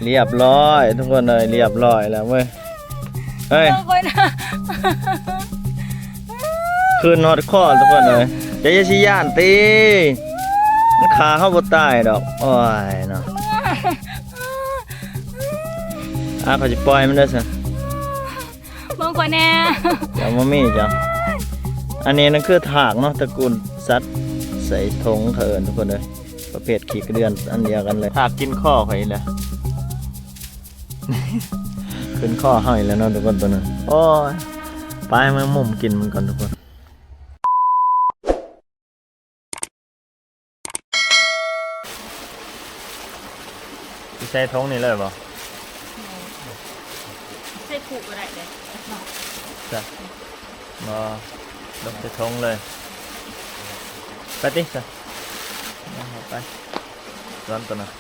ຮຽບຮ້ອຍທຸກຄົນເອີຍ ຮຽບຮ້ອຍແລ້ວເວີຍ ເຮີ້ຍ ເບິ່ງຂ້ອຍນະ ຄືນຮອດຄໍທຸກຄົນເອີຍ ເຈົ້າຢ່າຊິຢ້ານຕິ ມັນຂ້າເຮົາບໍ່ຕາຍດອກ ໂອ້ຍເນາະ ອ່າ ຂ້ອຍຊິປ່ອຍມັນເດີຊະ ເບິ່ງຂ້ອຍແດ່ ເຈົ້າບໍ່ມີເຈົ້າ ອັນນີ້ນັ້ນຄືທາກເນາະ ຕະກູນສັດໃສ່ຖົງເຂົາເອີ້ນທຸກຄົນເອີຍ ປະເພດຂີ້ກະເດືອນອັນດຽວກັນເລີຍ ທາກກິນຄໍຂ້ອຍອີກແລ້ວ ຂຶ້ນຄໍເຮົາອີກແລ້ວເນາະທຸກຄົນ ໂຕນັ້ນ ໂອ້ຍ ປາຍແມງມຸມກິນມັນກ່ອນທຸກຄົນ ຊິໃສ່ຖົງນີ້ເລີຍບໍ່? ໃສ່ຄຸກໍໄດ້ເດ້ເນາະ ຈ້ະ ບໍ່ ລົງໃສ່ຖົງເລີຍ ໄປຕິຊະ ເອົາໄປ ສວນໂຕນັ້ນ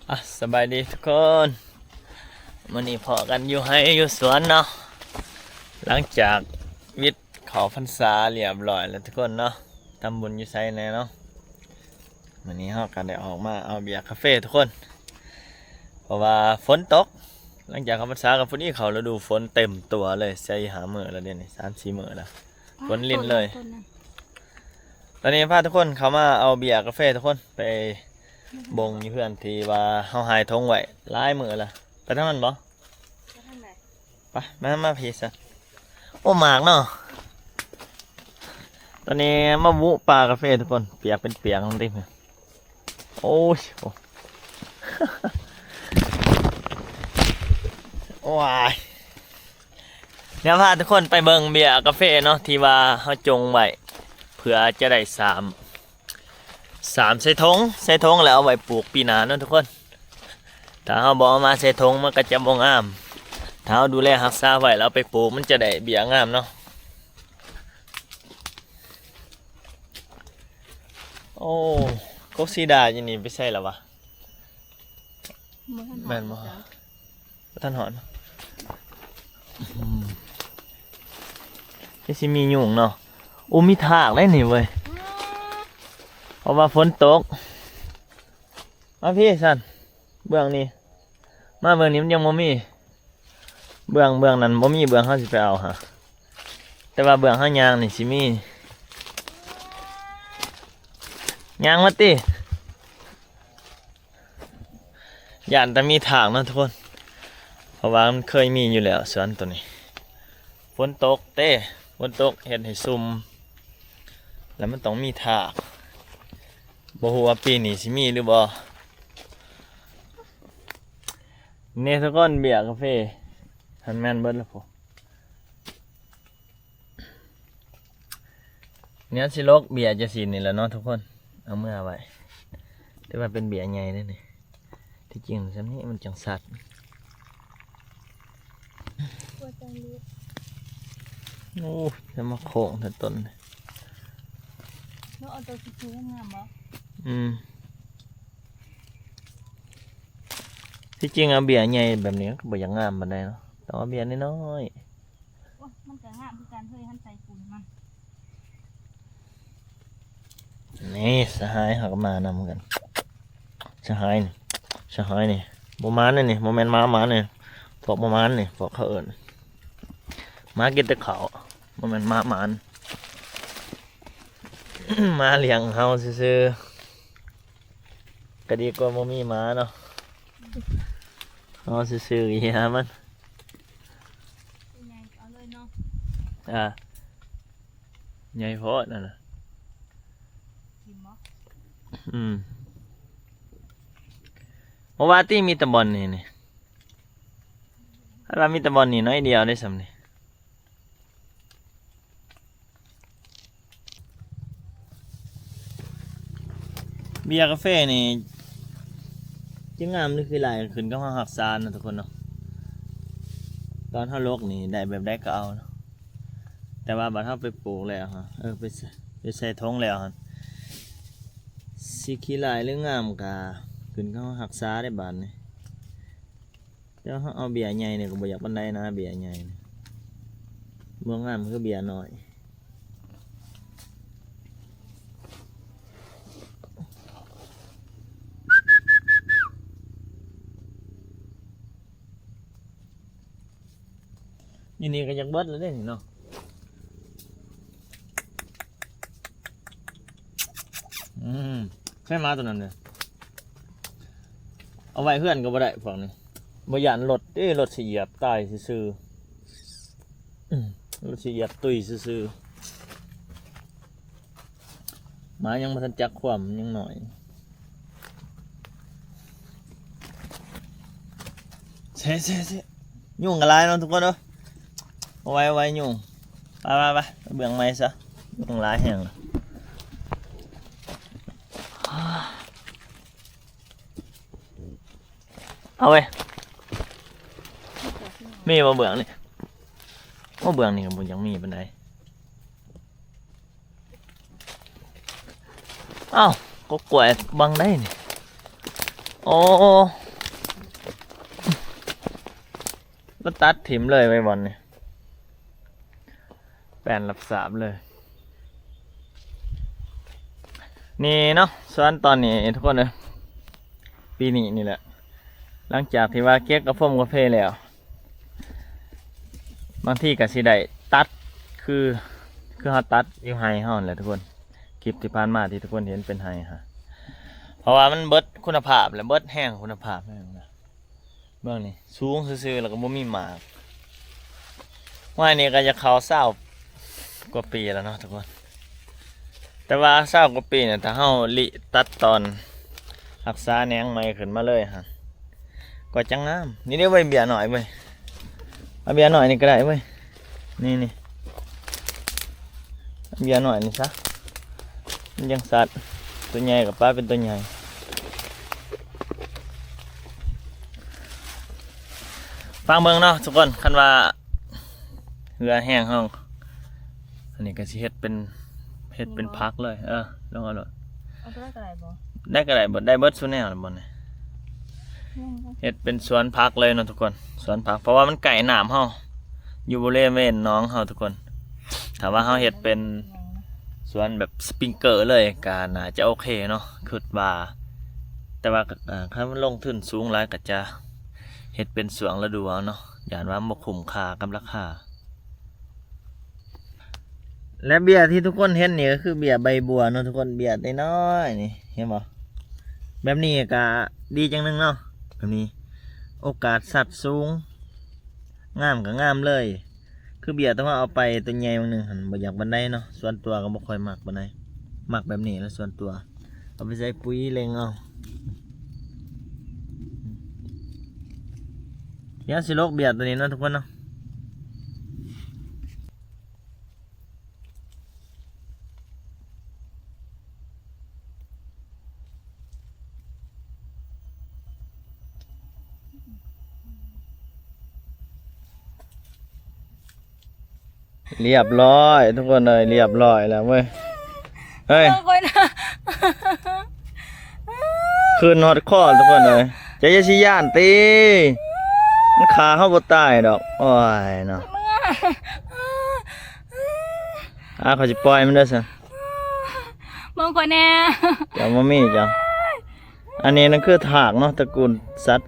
ອ່ະ ສະບາຍດີທຸກຄົນ ມື້ນີ້ພໍ້ກັນຢູ່ໄຮ່ຢູ່ສວນເນາະ ຫຼັງຈາກວິດເຂົ້າພັນສາລຽບຮ້ອຍແລ້ວທຸກຄົນເນາະ ທຳບຸນຢູ່ໃສແດ່ເນາະ ມື້ນີ້ເຮົາກໍໄດ້ອອກມາເອົາເບຍກາເຟທຸກຄົນ ເພາະວ່າຝົນຕົກ ຫຼັງຈາກເຂົ້າພັນສາກໍພໍດີເຂົ້າລະດູຝົນເຕັມຕົວເລີຍ ສີ່ຫ້າມື້ແລ້ວເດນີ້ ສາມສີ່ມື້ແລ້ວ ຝົນລິນເລີຍ ຕອນນີ້ພາທຸກຄົນເຂົ້າມາເອົາເບຍກາເຟທຸກຄົນ ໄປບົ່ງຢູ່ເຮືອນທີ່ວ່າເຮົາຫາຍຖົງໄວ້ຫຼາຍມື້ແລ້ວ ໄປທາງນັ້ນບໍ່? ໄປທາງໃດ? ໄປ ມາ ມາພີ້ຊະ ໂອ້ ໝາກເນາະ ຕອນນີ້ມາບຸປ່າກາເຟທຸກຄົນ ປຽກເປັນປຽກເລີຍ ໂອ້ຍ ໂອ້ ໂອ້ຍ ດຽວພາທຸກຄົນໄປເບິ່ງເບຍກາເຟເນາະ ທີ່ວ່າເຮົາຈົ່ງໄວ້ ເພື່ອຈະໄດ້ສາມ ສາມໃສ່ຖົງ ໃສ່ຖົງແລ້ວເອົາໄວ້ປູກປີໜ້າເນາະທຸກຄົນ ຖ້າເຮົາບໍ່ເອົາມາໃສ່ຖົງມັນກໍຈະບໍ່ງາມ ຖ້າເຮົາດູແລຮັກສາໄວ້ແລ້ວເອົາໄປປູກມັນຈະໄດ້ເບຍງາມເນາະ ໂອ້ ກົກສີດາຢູ່ນີ້ໄປໃສລະວະ? ບໍ່ທັນຮອດ ແມ່ນບໍ່? ບໍ່ທັນຮອດ ອືມ ຄືຊິມີຍຸງເນາະ ໂອ້ ມີທາກໄດ໋ນີ້ເວີຍ ເພາະວ່າຝົນຕົກ ມາພີ້ຊັ້ນ ເບື້ອງນີ້ ມາເບື້ອງນີ້ມັນຍັງບໍ່ມີ ເບື້ອງ ເບື້ອງນັ້ນບໍ່ມີ ເບື້ອງເຮົາຊິໄປເອົາຫາ ແຕ່ວ່າເບື້ອງເຮົາຍ່າງນີ້ຊິມີ ຍ່າງມາຕິ ຢ້ານແຕ່ມີທາກເນາະທຸກຄົນ ເພາະວ່າມັນເຄີຍມີຢູ່ແລ້ວສວນໂຕນີ້ ຝົນຕົກເດ້ ຝົນຕົກເຮັດໃຫ້ຊຸ່ມ ແລ້ວມັນຕ້ອງມີທາກ ບໍ່ຮູ້ວ່າປີນີ້ຊິມີຫຼືບໍ່ ນີ້ທຸກຄົນ ເບຍກາເຟ ຫັ້ນແມ່ນເບິດແລ້ວພຸ້ນ ແນວຊິລົກເບຍຈັ່ງຊີ້ນີ້ແຫຼະເນາະທຸກຄົນ ເອົາເມືອໄວ້ ແຕ່ວ່າເປັນເບຍໃຫຍ່ເດ້ນີ້ ທີ່ຈິງສ່ຳນີ້ມັນຈັ່ງສັດ ໂອ້ ຈະມາໂຄ້ງແທ້ຕົ້ນ ເນາະ ເອົາໂຕສູງໆງາມໆບໍ່? ອືມ ທີ່ຈິງເອົາເບຍໃຫຍ່ແບບນີ້ມັນກໍບໍ່ຢາກງາມປານໃດເນາະ ຕ້ອງເອົາເບຍນ້ອຍໆ ໂອ້ຍ ມັນກໍງາມຄືກັນເຮີ້ຍ ຫັ້ນໃສ່ປຸ້ນມັນ ນີ້ສະຫາຍເຮົາກໍມານຳກັນ ສະຫາຍນີ້ ສະຫາຍນີ້ ບໍ່ໝານເດ້ນີ້ ບໍ່ແມ່ນໝາໝານເດ້ ພວກບໍ່ໝານນີ້ ພວກເຂົາເອີ້ນ ໝາກິນແຕ່ເຂົ້າ ບໍ່ແມ່ນໝາໝານ ໝາລ້ຽງເຮົາຊື່ໆ ກໍດີກວ່າບໍ່ມີໝາເນາະ ເຮົາຊື່ໆ ອີຫຍັງມັນ ໃຫຍ່ເອົາເລີຍເນາະ ອ່າ ໃຫຍ່ໂພດນັ້ນນະ ກິນບໍ່? ອືມ ບໍ່ວ່າຕິ ມີແຕ່ບ່ອນນີ້ນີ້ ຄັນວ່າມີແຕ່ບ່ອນນີ້ໜ້ອຍດຽວເດ້ສ່ຳນີ້ ເບຍກາເຟນີ້ຈະງາມຫຼືຂີ້ຮ້າຍ ຂຶ້ນກັບເຮົາຮັກສາເນາະທຸກຄົນເນາະ ຕອນເຮົາລົກນີ້ໄດ້ແບບໃດກໍເອົາເນາະ ແຕ່ວ່າບາດເຮົາໄປປູກແລ້ວ ເອີ ໄປ ໄປໃສ່ຖົງແລ້ວຫັ້ນ ຊິຂີ້ຮ້າຍຫຼືງາມກໍຂຶ້ນກັບເຮົາຮັກສາເດ້ບາດນີ້ ແຕ່ວ່າເຮົາເອົາເບຍໃຫຍ່ນີ້ກໍບໍ່ຢາກປານໃດນະ ເບຍໃຫຍ່ນີ້ ບໍ່ງາມຄືເບຍນ້ອຍ. ນີ້ກໍຢາກເບິດແລ້ວເດ້ນີ້ເນາະ. ອືມ ໃຊ້ມາຕົວນັ້ນເດ້. ເອົາໄວ້ເຮືອນກໍບໍ່ໄດ້ພວກນີ້. ບໍ່ຢ້ານລົດເດ້ ລົດຊິຢຽບຕາຍຊື່ໆ. ອືມ ລົດຊິຢຽບຕຸ້ຍຊື່ໆ. ໝາຍັງບໍ່ທັນຈັກຄວາມ ຍັງນ້ອຍ. ເຊ ເຊ ເຊ ຍຸງກໍຫຼາຍເນາະທຸກຄົນເນາະ. ເອົາໄວ້ ເອົາໄວ້ຍຸງ. ໄປ ໄປ ໄປ ໄປເບື້ອງໃໝ່ຊະ. ຍຸງຫຼາຍແຮງ. ເອົາເວີຍ ມີບໍ່ເບື້ອງນີ້? ໂອ້ ເບື້ອງນີ້ກໍບໍ່ຢາກມີປານໃດ. ອ້າວ ກໍກ້ວຍບັງໄດ້ນີ້. ໂອ້ ລະຕັດຖິ້ມເລີຍໄວ້ບ່ອນນີ້. ແປນລັບສາບເລີຍ. ນີ້ເນາະ ສວນຕອນນີ້ທຸກຄົນເອີຍ ປີນີ້ນີ້ແຫຼະ ຫຼັງຈາກທີ່ວ່າເກັບກາຟົມກາເຟແລ້ວ ບາງທີກໍຊິໄດ້ຕັດ ຄື ຄືເຮົາຕັດຢູ່ໄຮ່ເຮົາຫັ້ນແຫຼະທຸກຄົນ. ຄລິບທີ່ຜ່ານມາທີ່ທຸກຄົນເຫັນເປັນໄຮ່ຫັ້ນ ເພາະວ່າມັນເບິດຄຸນນະພາບ ແລະ ເບິດແຮງຄຸນນະພາບແຮງນະ. ເບິ່ງນີ້ ສູງຊື່ໆ ແລ້ວກໍບໍ່ມີໝາກ. ຫ້ວຍ ນີ້ກໍຈະເຂົ້າຊາວກວ່າປີແລ້ວເນາະທຸກຄົນ. ແຕ່ວ່າຊາວກວ່າປີນີ້ ຖ້າເຮົາລິຕັດຕອນ ຮັກສາແໜງໃໝ່ຂຶ້ນມາເລີຍຫັ້ນ ກໍຈະງາມ. ນີ້ເດ້ເວີຍ ເບ້ຍນ້ອຍເວີຍ ເອົາເບ້ຍນ້ອຍນີ້ກໍໄດ້ເວີຍ. ນີ້ ນີ້ ເບ້ຍນ້ອຍນີ້ຊະ ມັນຍັງສັດ ຕົວໃຫຍ່ກໍປະເປັນຕົວໃຫຍ່. ຟັງເບິ່ງເນາະທຸກຄົນ ຄັນວ່າເຫື່ອແຮງເຮົາ ອັນນີ້ກໍຊິເຮັດເປັນ ເຮັດເປັນຜັກເລີຍ. ເອີ ລົງເອົາໂລດ. ເອົາຕົວໃດກໍໄດ້ບໍ່? ໄດ້ກໍໄດ້ ເບິດ ໄດ້ເບິດສູ່ແນວແລ້ວບໍ່ນີ້? ເຮັດເປັນສວນຜັກເລີຍເນາະທຸກຄົນ ສວນຜັກ ເພາະວ່າມັນໃກ້ນ້ຳເຮົາ ຢູ່ບໍລິເວນໜອງເຮົາທຸກຄົນ. ຖ້າວ່າເຮົາເຮັດເປັນສວນແບບສະປຣິງເກີເລີຍ ກໍໜ້າຈະໂອເຄເນາະ ຄິດວ່າ. ແຕ່ວ່າ ເອີ ຄັນມັນລົງທຶນສູງຫຼາຍ ກໍຈະເຮັດເປັນຊ່ວງລະດູເອົາເນາະ ຢ້ານວ່າບໍ່ຄຸ້ມຄ່າກັບລາຄາ. ແລະ ເບ້ຍທີ່ທຸກຄົນເຫັນນີ້ກໍຄືເບ້ຍໃບບົວເນາະທຸກຄົນ ເບ້ຍນ້ອຍໆນີ້ ເຫັນບໍ່? ແບບນີ້ກໍດີຈັ່ງໜຶ່ງເນາະ ແບບນີ້ໂອກາດສັດສູງ ງາມກໍງາມເລີຍ. ຄືເບ້ຍທີ່ວ່າເອົາໄປຕົວໃຫຍ່ຫວ່າງໜຶ່ງຫັ້ນ ບໍ່ຢາກປານໃດເນາະ ສ່ວນຕົວກໍບໍ່ຄ່ອຍມັກປານໃດ ມັກແບບນີ້ແຫຼະສ່ວນຕົວ. ເອົາໄປໃສ່ປຸ໋ຍເລັງເອົາ. ດຽວຊິລົກເບ້ຍຕົວນີ້ເນາະທຸກຄົນເນາະ. ລຽບຮ້ອຍທຸກຄົນເອີຍ ລຽບຮ້ອຍແລ້ວເວີຍ. ເຮີ້ຍ ເບິ່ງຂ້ອຍນະ ຄືນຮອດຄໍທຸກຄົນເອີຍ. ເຈົ້າຢ່າຊິຢ້ານຕິ ມັນຂ້າເຮົາບໍ່ຕາຍດອກ. ໂອ້ຍເນາະ ເມື່ອຍ ອ່າ ຂ້ອຍຊິປ່ອຍມັນເດີຊັ້ນ. ເບິ່ງຂ້ອຍແດ່ ເຈົ້າບໍ່ມີເຈົ້າ. ອັນນີ້ນັ້ນຄືຖາກເນາະ ຕະກູນສັດ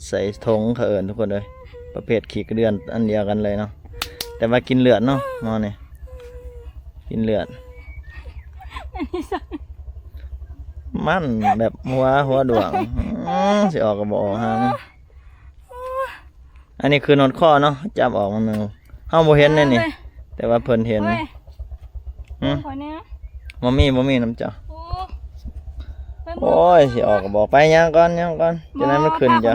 ໃສ່ຖົງເຂົາເອີ້ນທຸກຄົນເອີຍ ປະເພດຂີ້ກະເດືອນອັນດຽວກັນເລີຍເນາະ ແຕ່ວ່າກິນເລືອດເນາະ ໝໍນີ້ ກິນເລືອດ. ມັນແບບຫົວ ຫົວດ້ວງ ອື ຊິອອກກໍບໍ່ອອກຫາມັນ. ອັນນີ້ຄືນອດຄໍເນາະ ຈັບອອກມາໜຶ່ງ ເຮົາບໍ່ເຫັນເດ້ນີ້ ແຕ່ວ່າເພິ່ນເຫັນ. ຫື ບໍ່ມີ ບໍ່ມີນຳເຈົ້າ. ໂອ້ຍ ຊິອອກກໍບອກ ໄປຍ່າງກ່ອນ ຍ່າງກ່ອນ ຈັ່ງໃດມັນຂຶ້ນເຈົ້າ.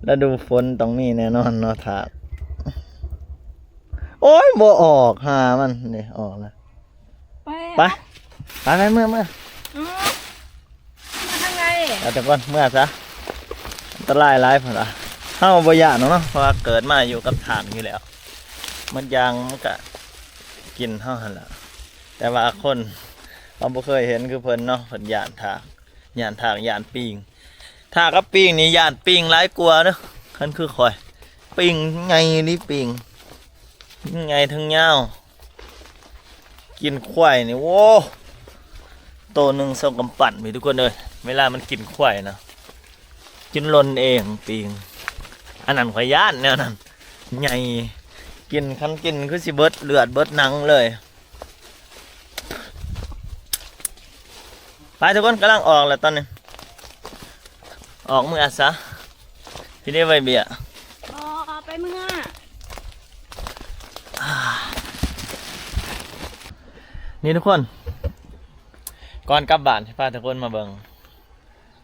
ລະດູຝົນຕ້ອງມີແນ່ນອນເນາະ ຖ້າ ໂອ້ຍ ບໍ່ອອກ ຫາມັນເດ້ ອອກແລ້ວ. ໄປ ໄປ ໄປ ໄປ ເມືອ ເມືອ ອືມ ມາທາງໃດ? ເອົາແຕ່ກ່ອນ ເມືອຊະ ອັນຕະລາຍຫຼາຍພຸ້ນລະ. ເຮົາບໍ່ຢ້ານດອກເນາະ ເພາະວ່າເກີດມາຢູ່ກັບທາກຢູ່ແລ້ວ ມັນຢ່າງມັນກະກິນເຮົາຫັ້ນລະ. ແຕ່ວ່າຄົນເຮົາບໍ່ເຄີຍເຫັນຄືເພິ່ນເນາະ ເພິ່ນຢ້ານທາກ ຢ້ານທາກ ຢ້ານປີງ. ທາກກັບປີງນີ້ຢ້ານປີງຫຼາຍກວ່າເດີ້ ຄັນຄືຂ້ອຍ ປີງໃຫຍ່ອີ່ຫຼີ ປີງ ທັງໃຫຍ່ທັງຍາວ. ກິນຄວາຍນີ້ ໂອ້ ໂຕໜຶ່ງສ່ຳກຳປັ້ນ ພີ່ທຸກຄົນເອີຍ. ເວລາມັນກິນຄວາຍນະ ກິນຫຼົ່ນເອງປີງ ອັນນັ້ນຂ້ອຍຢ້ານແນວນັ້ນ. ໃຫຍ່ ກິນ ຄັນກິນຄືຊິເບິດເລືອດເບິດໜັງເລີຍ. ໄປທຸກຄົນ ກຳລັງອອກແລ້ວຕອນນີ້ ອອກເມືອຊະ. ຊິໄດ້ໄວ້ເບຍ ບໍ່ ໄປເມືອ. ນີ້ທຸກຄົນ ກ່ອນກັບບ້ານ ຊິພາທຸກຄົນມາເບິ່ງ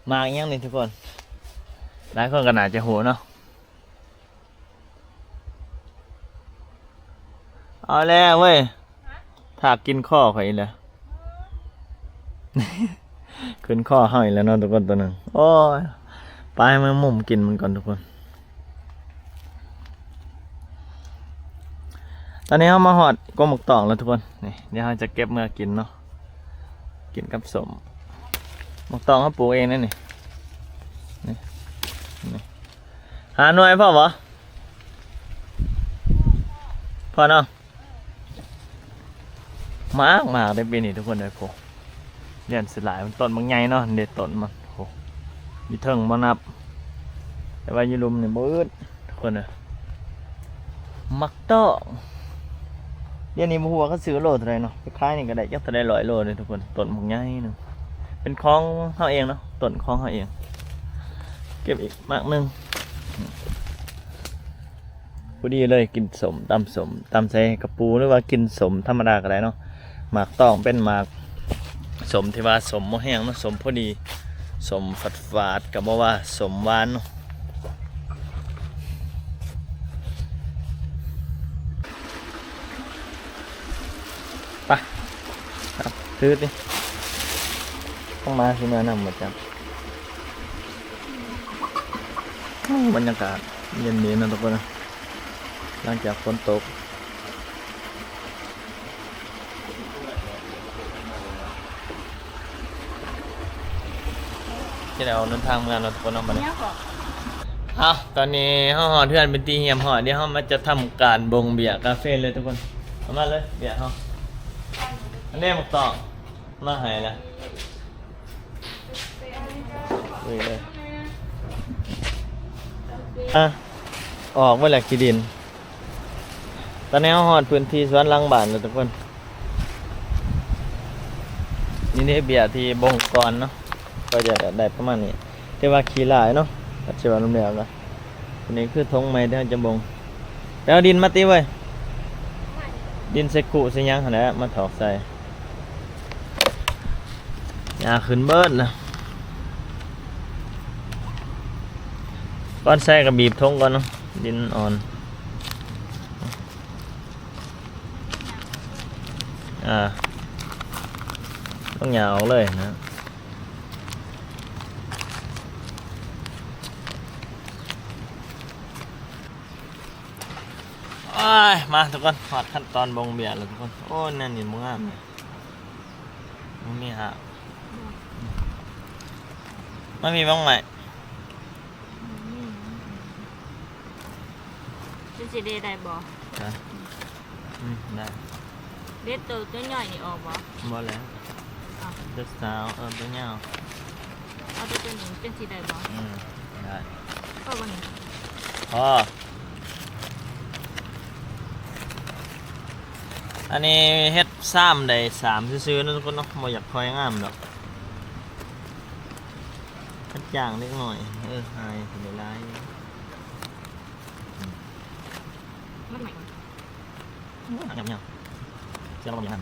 ໝາກອີ່ຫຍັງນີ້ທຸກຄົນ ຫຼາຍຄົນກໍໜ້າຈະຮູ້ເນາະ. ເອົາແລ້ວເວີຍ ຖ້າກິນຄໍຂ້ອຍອີກແລ້ວ ຂຶ້ນຄໍເຮົາອີກແລ້ວເນາະທຸກຄົນ ໂຕໜຶ່ງ. ໂອ້ຍ ໄປ ມາມຸມກິນມັນກ່ອນທຸກຄົນ. ຕອນນີ້ເຮົາມາຮອດກົກໝາກຕອງແລ້ວທຸກຄົນ ນີ້ ດຽວເຮົາຈະເກັບເມືອກິນເນາະ ກິນກັບສົ້ມ. ໝາກຕອງເຮົາປູກເອງເດ້ນີ້ ນີ້ ນີ້ ຫ້າໜ່ວຍພໍບໍ່? ພໍເນາະ. ໝາກ ໝາກເດ້ປີນີ້ທຸກຄົນເອີຍ ໂພ ຢ້ານຊິຫຼາຍ ມັນຕົ້ນບັກໃຫຍ່ເນາະ ເດ້ຕົ້ນມັນ ໂພ ຢູ່ເທິງບໍ່ນັບ ແຕ່ວ່າຢູ່ລຸ່ມນີ້ບໍ່ອຶດ ທຸກຄົນເອີຍ. ໝາກຕອງ ດຽວນີ້ບໍ່ຮູ້ວ່າເຂົາຊື້ໂລເທົ່າໃດເນາະ ໄປຂາຍນີ້ກໍໄດ້ຈັກເທົ່າໃດ ຮ້ອຍໂລເດ້ທຸກຄົນ. ຕົ້ນບັກໃຫຍ່ໜຶ່ງ ເປັນຂອງເຮົາເອງເນາະ ຕົ້ນຂອງເຮົາເອງ. ເກັບອີກໝາກໜຶ່ງ ພໍດີເລີຍ ກິນສົ້ມ ຕຳສົ້ມ ຕຳໃສ່ກະປູ ຫຼືວ່າກິນສົ້ມທຳມະດາກໍໄດ້ເນາະ. ໝາກຕອງເປັນໝາກສົ້ມທີ່ວ່າສົ້ມບໍ່ແຮງເນາະ ສົ້ມພໍດີ ສົ້ມຝາດໆ ກໍບໍ່ວ່າ ສົ້ມຫວານເນາະ. ໄປ ຖືຕິ ຕ້ອງມາຊິມານຳບໍ່ຈັກ. ໂອ້ ບັນຍາກາດເຢັນດີເນາະທຸກຄົນເນາະ ຫຼັງຈາກຝົນຕົກ. ຈະໄດ້ອອກເດີນທາງເມືອເນາະທຸກຄົນເນາະ ບັດນີ້. ເອົາ ຕອນນີ້ເຮົາຮອດເຮືອນເປັນທີ່ຮຽບຮ້ອຍ ດຽວເຮົາມາຈະທຳການບົ່ງເບຍກາເຟເລີຍທຸກຄົນ. ເອົາມາເລີຍເບຍເຮົາ ອັນນີ້ໝາກຕອງ ມາໃຫ້ລະ ເວີຍເລີຍ. ອ່ະ ອອກເບິດແລ້ວຂີ້ດິນ. ຕອນນີ້ເຮົາຮອດພື້ນທີ່ສວນຫຼັງບ້ານແລ້ວທຸກຄົນ. ນີ້ເດ້ເບຍທີ່ບົ່ງກ່ອນເນາະ ກໍຈະໄດ້ປະມານນີ້ ແຕ່ວ່າຂີ້ຫຼາຍເນາະ ກໍຊິວ່າລວມແລ້ວກໍ ນີ້ຄືຖົງໃໝ່ທີ່ເຮົາຈະບົ່ງ. ໄປເອົາດິນມາຕິເວີຍ ດິນໃສ່ຄຸໃສ່ຫຍັງຫັ້ນແຫຼະ ມາຖອກໃສ່. ຫຍ້າຂຶ້ນເບິດລະ ກ່ອນໃສ່ກໍບີບຖົງກ່ອນເນາະ ດິນອ່ອນ. ອ່າ ຕ້ອງຫຍ້າອອກເລີຍນະ. ໂອ້ຍ ມາທຸກຄົນ ຮອດຂັ້ນຕອນບົ່ງເບຍແລ້ວທຸກຄົນ. ໂອ້ຍ ແນວນີ້ບໍ່ງາມເລີຍ ມັນມີຫາກ. ມາພີ້ບັງໃໝ່ ເປັນຊິເດໄດ້ບໍ່? ຮະ? ອືມ ໄດ້. ເດັດໂຕ ໂຕຍ່ອຍນີ້ອອກບໍ່? ບໍ່ແລ້ວ. ເອົາ ໂຕສາວ ເອີ ໂຕຍາວ. ເອົາແຕ່ໂຕນີ້ ເປັນຊິໄດ້ບໍ່? ອືມ ໄດ້. ພໍບໍ່ນີ້? ພໍ. ອັນນີ້ເຮັດຊາມໄດ້ສາມຊື່ໆເນາະທຸກຄົນເນາະ ບໍ່ຢາກຄ່ອຍງາມດອກ. ຄັນຈ້າງເລັກນ້ອຍ ເອີ ຫາຍໄດ້ຫຼາຍ. ອືມ ມັນໃໝ່ກ່ອນ. ໂອ້ຍ ຫາກຍາກ ເຊື່ອວ່າບໍ່ມີງານ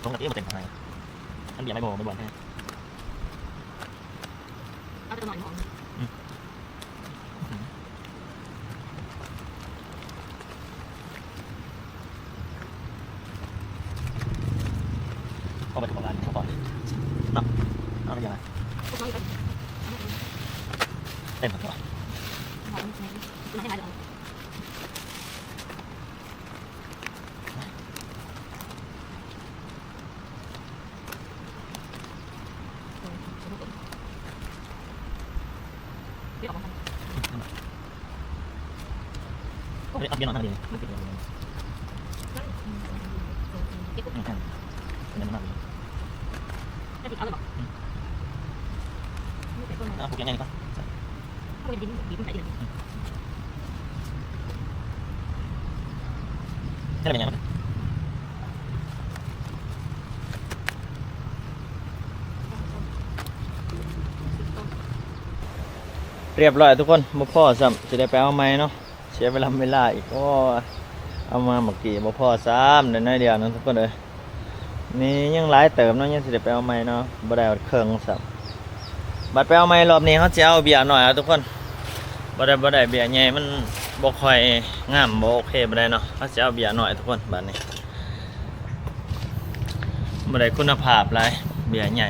ຖົງກະຕິບໍ່ເຕັມເທົ່າໃດ. ມັນເບຍໃບບໍ່ ບໍ່ບ່ອນແທ້. ເອົາແຕ່ໜ້ອຍໜອງ. ອືມ ເອົາໄປທຸກຮ້ານເຂົາກ່ອນເນາະ. ເອົາໄປຈັ່ງໃດ ເຕັມແລ້ວ. ຮຽບຮ້ອຍທຸກຄົນ ບໍ່ພໍຊ້ຳ ຊິໄດ້ໄປເອົາໃໝ່ເນາະ. ເສຍເວລາ ເວລາອີກ. ໂອ້ຍ ເອົາມາເມື່ອກີ້ບໍ່ພໍຊ້ຳ ໄດ້ໜ້ອຍດຽວເນາະທຸກຄົນເອີຍ. ນີ້ຍັງຫຼາຍເຕີບເນາະ ຍັງຊິໄດ້ໄປເອົາໃໝ່ເນາະ ບໍ່ໄດ້ຮອດເຄິ່ງຊ້ຳ. ບັດໄປເອົາໃໝ່ລອບນີ້ ເຮົາຊິເອົາເບ້ຍນ້ອຍເອົາທຸກຄົນ. ບໍ່ໄດ້ ບໍ່ໄດ້ເບ້ຍໃຫຍ່ ມັນບໍ່ຄ່ອຍງາມ ບໍ່ໂອເຄປານໃດເນາະ. ເຮົາຊິເອົາເບ້ຍນ້ອຍທຸກຄົນ ບາດນີ້ ບໍ່ໄດ້ຄຸນນະພາບຫຼາຍ ເບ້ຍໃຫຍ່.